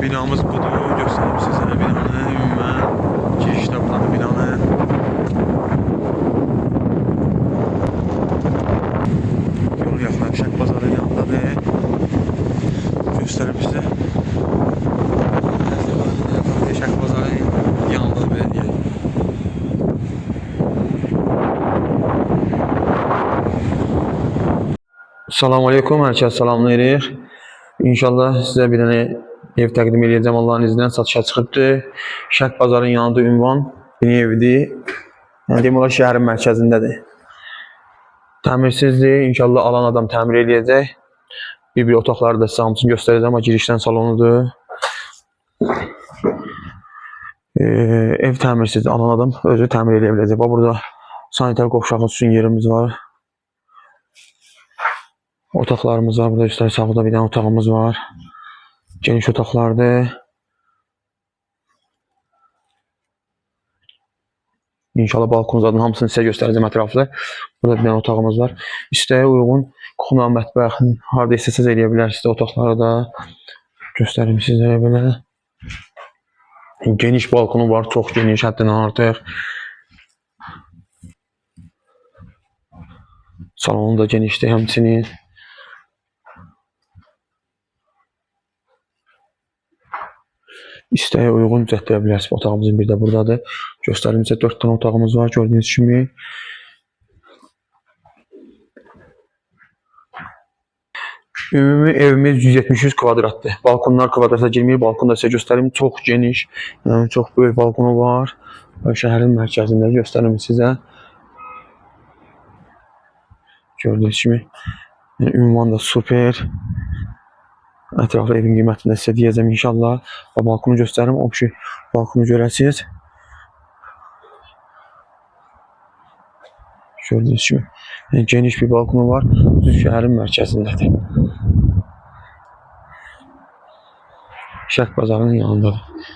Binamız budur. Göstərim sizə binanı. Ümumən girişdə buradadır binanın. Yolun yaxını Şərq bazarı yanındadır. Göstərim sizə. Şərq bazarı yanındadır belə deyək. Salam aleykum, hər kəs salamlayırıq. İnşallah sizə bir dənə ev təqdim edəcəm Allahın izni ilə, satışa çıxıbdır. Şərq bazarının yanında ünvan bir evdir. Yəni demək olar şəhərin mərkəzindədir. Təmirsizdir. İnşallah alan adam təmir eləyəcək. Bir-bir otaqları da sizə hamısını göstərəcəm, amma girişdən salonudur. Ev təmirsizdir. Alan adam özü təmir eləyə biləcək. Bax burada sanitar qovşağı üçün yerimiz var. Otaqlarımız var. Burada üstəlik sağda bir dənə otağımız var. Geniş otaqlardır. İnşallah balkon zadın hamısını sizə göstərəcəm ətraflı. Burada bir dənə otağımız var. İstəyə uyğun kuxuna, mətbəx, harada istəsəz eləyə bilərsiniz otaqları da. Göstərim sizlərə belə. Geniş balkonu var, çox geniş, həddindən artıq. Salonu da genişdir həmçinin. İstəyə uyğun düzəltdirə bilərsiniz. Otağımızın bir də buradadır. Göstərim sizə 4 dənə otağımız var gördüyünüz kimi. Ümumi evimiz 173 kvadratdır. Balkonlar kvadrata girmir. Balkonu da sizə göstərim. Çox geniş, yəni çox böyük balkonu var. Şəhərin mərkəzində göstərim sizə. Gördüyünüz kimi. Yəni, ünvan da super. Ətraflı evin qiymətini də sizə deyəcəm inşallah. Və balkonu göstərim. O ki, balkonu görəsiniz. Gördüyünüz kimi. Yəni, geniş bir balkonu var. Düz şəhərin mərkəzindədir. Şərq bazarının yanındadır.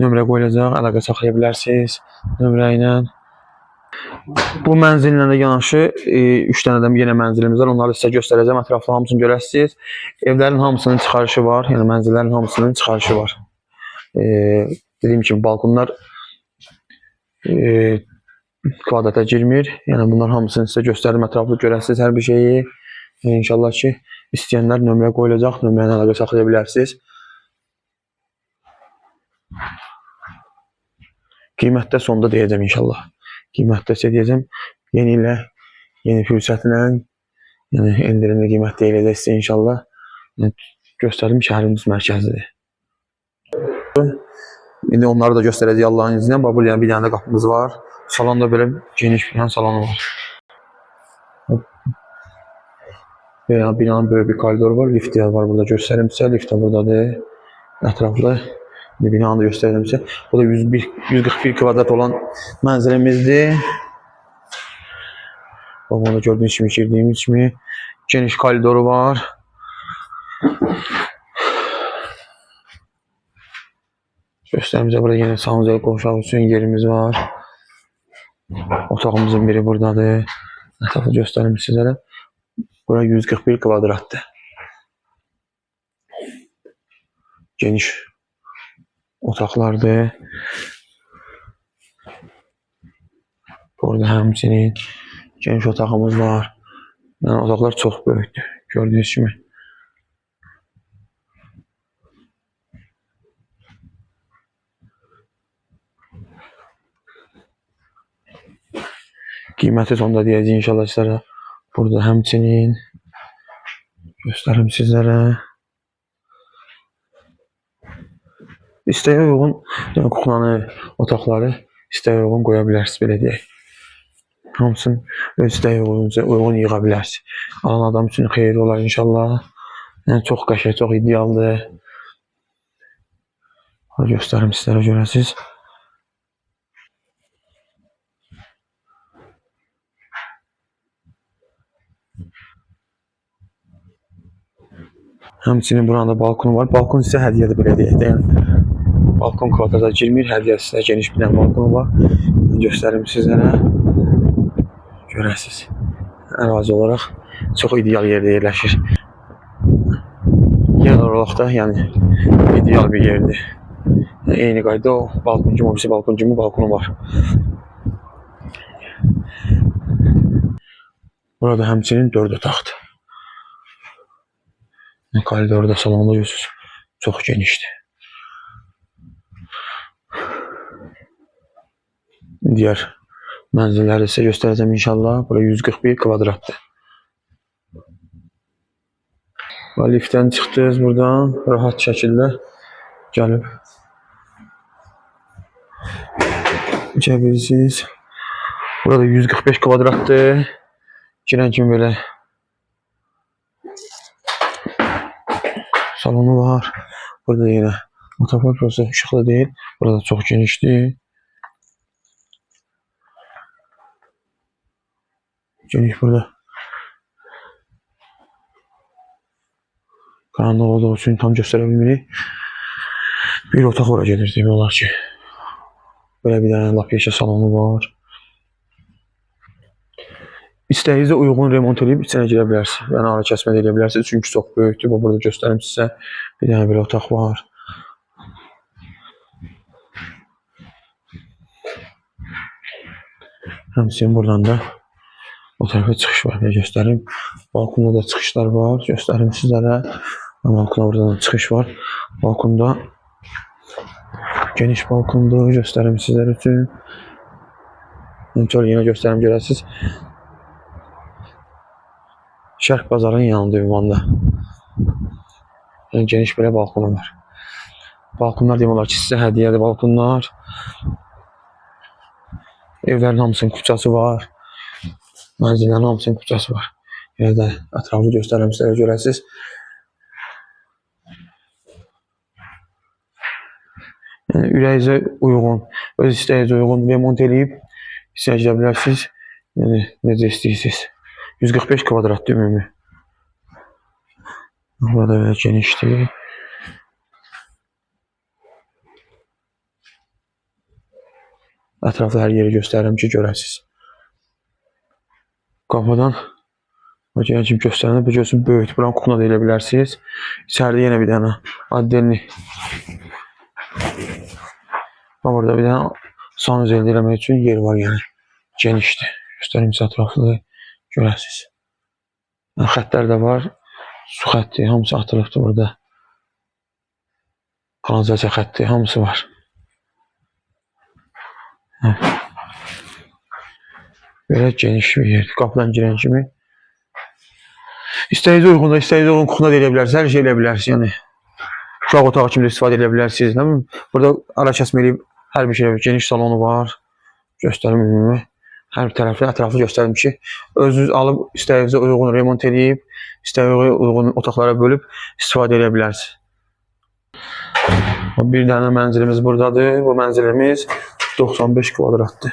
Nömrə qoyulacaq, əlaqə saxlaya bilərsiniz nömrə ilə. Bu mənzillə də yanaşı 3 dənə də yenə mənzilimiz var. Onları sizə göstərəcəm. Ətraflı hamısını görəsiniz. Evlərin hamısının çıxarışı var. Yəni mənzillərin hamısının çıxarışı var. Dediyim kimi balkonlar kvadrata girmir. Yəni bunlar hamısını sizə göstərdim. Ətraflı görəsiniz hər bir şeyi. İnşallah ki, istəyənlər nömrə qoyulacaq. Nömrə ilə əlaqə saxlaya bilərsiniz. Qiymətdə sonda deyəcəm inşallah. Qiymətdə sizə deyəcəm. Yeni ilə, yeni fürsətlə, yəni endirimli qiymət deyiləcək sizə inşallah. Yəni, göstərim şəhərimiz mərkəzidir. İndi onları da göstərəcəyik Allahın izni ilə. Bax, burada bir dənə də qapımız var. Salonda belə geniş bir dənə salonu var. Belə binanın böyük bir koridoru var. Lift də var burada göstərim sizə. Lift də buradadır. Ətraflı. Binanı da göstərdim sizə. Bu da 141 kvadrat olan mənzilimizdir. Bax, bunu da gördüyünüz kimi, girdiyimiz kimi geniş koridoru var. Göstərim sizə, burada yenə sanuzel qovşağı üçün yerimiz var. Otağımızın biri buradadır. Ətraflı göstərim sizlərə. Bura 141 kvadratdır. Geniş otaqlardır. Burada həmçinin geniş otağımız var. Yəni, otaqlar çox böyükdür, gördüyünüz kimi. Qiyməti sonda deyəcəyik inşallah sizlərə. Burada həmçinin göstərim sizlərə. İstəyə uyğun, yəni kuxlanı, otaqları istəyə uyğun qoya bilərsiniz, belə deyək. Hamısını öz istəyə uyğun yığa bilərsiniz. Alan adam üçün xeyirli olar inşallah. Yəni, çox qəşəng, çox idealdır. Göstərim sizlərə görəsiniz. Həmçinin buranın da balkonu var. Balkon sizə hədiyyədir, belə deyək də. Yəni, balkon kvadrata girmir, hədiyyə sizə geniş bir dənə balkonu var. Göstərim sizlərə. Görəsiniz. Ərazi olaraq çox ideal yerdə yerləşir. Genel olaraq da yəni ideal bir yerdir. Yəni, eyni qayda o balkon kimi, o birisi balkon kimi balkonu var. Burada həmçinin 4 otaqdır. Yəni, koridorda, salonda görürsünüz, çox genişdir. Digər mənzilləri sizə göstərəcəm inşallah. Bura 141 kvadratdır. Və liftdən çıxdınız buradan rahat şəkildə gəlib keçə bilirsiniz. Burada 145 kvadratdır. Girən kimi belə salonu var. Burada yenə otaq var. Burası işıqlı deyil. Burada çox genişdir. Geniş burada. Qaranlıq olduğu üçün tam göstərə bilmirik. Bir otaq ora gedir demək olar ki. Belə bir dənə lap yeşə salonu var. İstəyinizə uyğun remont edib içinə girə bilərsiniz. Yəni ara kəsmə də eləyə bilərsiniz. Çünki çox böyükdür. Bu burada göstərim sizə. Bir dənə belə otaq var. Həmçinin buradan da o tərəfə çıxış var. Belə göstərim. Balkonda da çıxışlar var. Göstərim sizlərə. Balkona buradan da çıxış var. Balkonda geniş balkondur. Göstərim sizlər üçün. Şöyle yenə göstərim görəsiniz. Şərq bazarının yanında ünvanda. Yəni geniş belə balkonu var. Balkonlar demək olar ki, sizə hədiyyədir balkonlar. Evlərin hamısının küçəsi var. Mənzillərin hamısının küçəsi var. Yenə də ətrafı göstərirəm sizlərə görəsiniz. Yəni ürəyinizə uyğun, öz istəyinizə uyğun remont eləyib içinə girə bilərsiniz. Yəni necə istəyirsiniz. 145 kvadratdır ümumi. Burada belə genişdir. Ətrafda hər yeri göstərirəm ki, görəsiniz. Qapıdan gələn kimi göstərəndə bu görürsünüz böyükdür. Buranı kukla da elə bilərsiniz. İçəridə yenə bir dənə addelni. Bax burada bir dənə sanuzel eləmək üçün yer var yəni. Genişdir. Göstərim sizə ətraflı görəsiniz. Yəni, xəttlər də var. Su xətti hamısı atılıbdır burada. Kanalizasiya xətti hamısı var. Hə. Belə geniş bir yerdir. Qapıdan girən kimi. İstəyinizə uyğun da, istəyinizə uyğun kuxna da eləyə bilərsiniz. Hər şey eləyə bilərsiniz. Yəni uşaq otağı kimi də istifadə edə bilərsiniz. Nə bilim, burada ara kəsmə eləyib hər bir şey geniş salonu var. Göstərim ümumi. Hər bir tərəfli ətraflı göstərim ki, özünüz alıb istəyinizə uyğun remont eləyib, istəyinizə uyğun otaqlara bölüb istifadə edə bilərsiniz. Bir dənə mənzilimiz buradadır. Bu mənzilimiz 95 kvadratdır.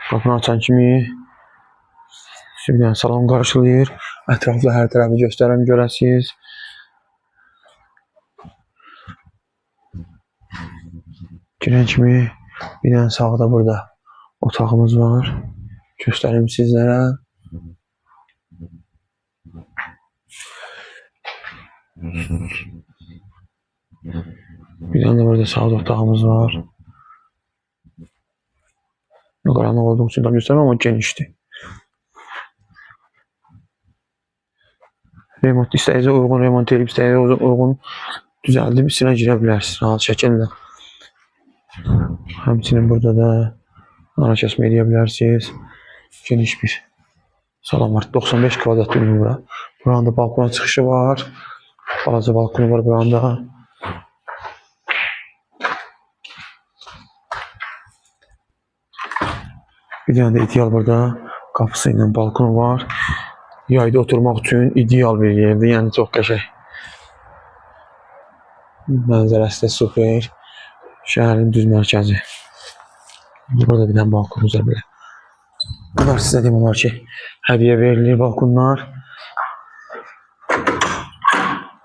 Qapını açan kimi bir dənə salon qarşılayır. Ətraflı hər tərəfi göstərirəm, görəsiniz. Girən kimi bir dənə sağda burada otağımız var. Göstərim sizlərə. Bir dənə də burada sağda otağımız var. Qaranlıq olduğu üçün tam göstərməm, amma genişdir. Remont istəyinizə uyğun remont edib, istəyinizə uyğun düzəldib içinə girə bilərsiniz rahat şəkildə. Həmçinin burada da ara kəsmə eləyə bilərsiniz. Geniş bir salon var. 95 kvadrat ümumi bura. Buranın da balkona çıxışı var. Balaca balkonu var buranın da. Bir dənə də ideal burada qapısı ilə balkonu var. Yayda oturmaq üçün ideal bir yerdir. Yəni çox qəşəng. Mənzərəsi də super. Şəhərin düz mərkəzi. Burada bir dənə balkonumuz var belə. Bunlar sizə demək olar ki, hədiyyə verilir balkonlar.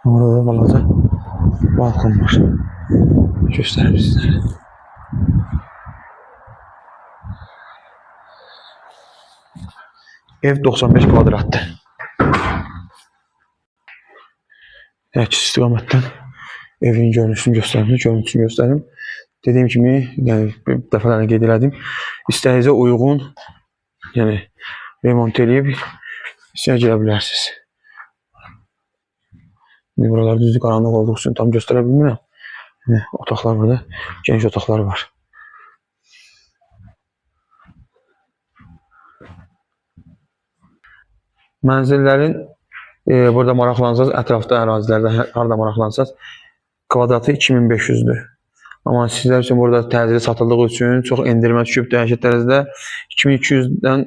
Burada da balaca balkon var. Göstərim sizlərə. Ev 95 kvadratdır. Əks istiqamətdən evin görünüşünü göstərim, görüntüsünü göstərim. Dediyim kimi, yəni bir dəfələrlə qeyd elədim. İstəyinizə uyğun, yəni remont eləyib içinə girə bilərsiniz. İndi buralar düzdür qaranlıq olduğu üçün tam göstərə bilmirəm. Yəni, otaqlar burada, geniş otaqlar var. Mənzillərin burada maraqlansanız, ətrafda ərazilərdə harda maraqlansanız, kvadratı 2500-dür. Amma sizlər üçün burada təcili satıldığı üçün çox endirmə düşüb dəhşət dərəcədə 2200-dən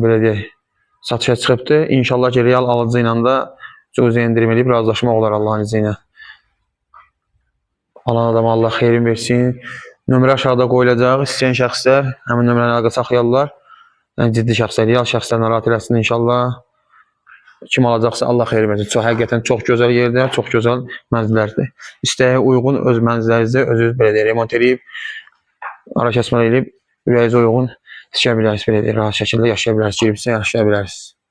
belə deyək, satışa çıxıbdır. İnşallah ki, real alıcı ilə də cüzi endirim eləyib razılaşmaq olar Allahın izni ilə. Alan adama Allah xeyrin versin. Nömrə aşağıda qoyulacaq. İstəyən şəxslər həmin nömrəni əlaqə saxlayarlar. Yəni ciddi şəxslər, real şəxslər narahat eləsin inşallah. Kim alacaqsa Allah xeyir versin. Çox həqiqətən çox gözəl yerdir, çox gözəl mənzillərdir. İstəyə uyğun öz mənzillərinizi özünüz belə deyək, remont eləyib, ara kəsmələr eləyib, ürəyinizə uyğun tikə bilərsiniz, belə deyək, rahat şəkildə yaşaya bilərsiniz, girib içinə yaşaya bilərsiniz.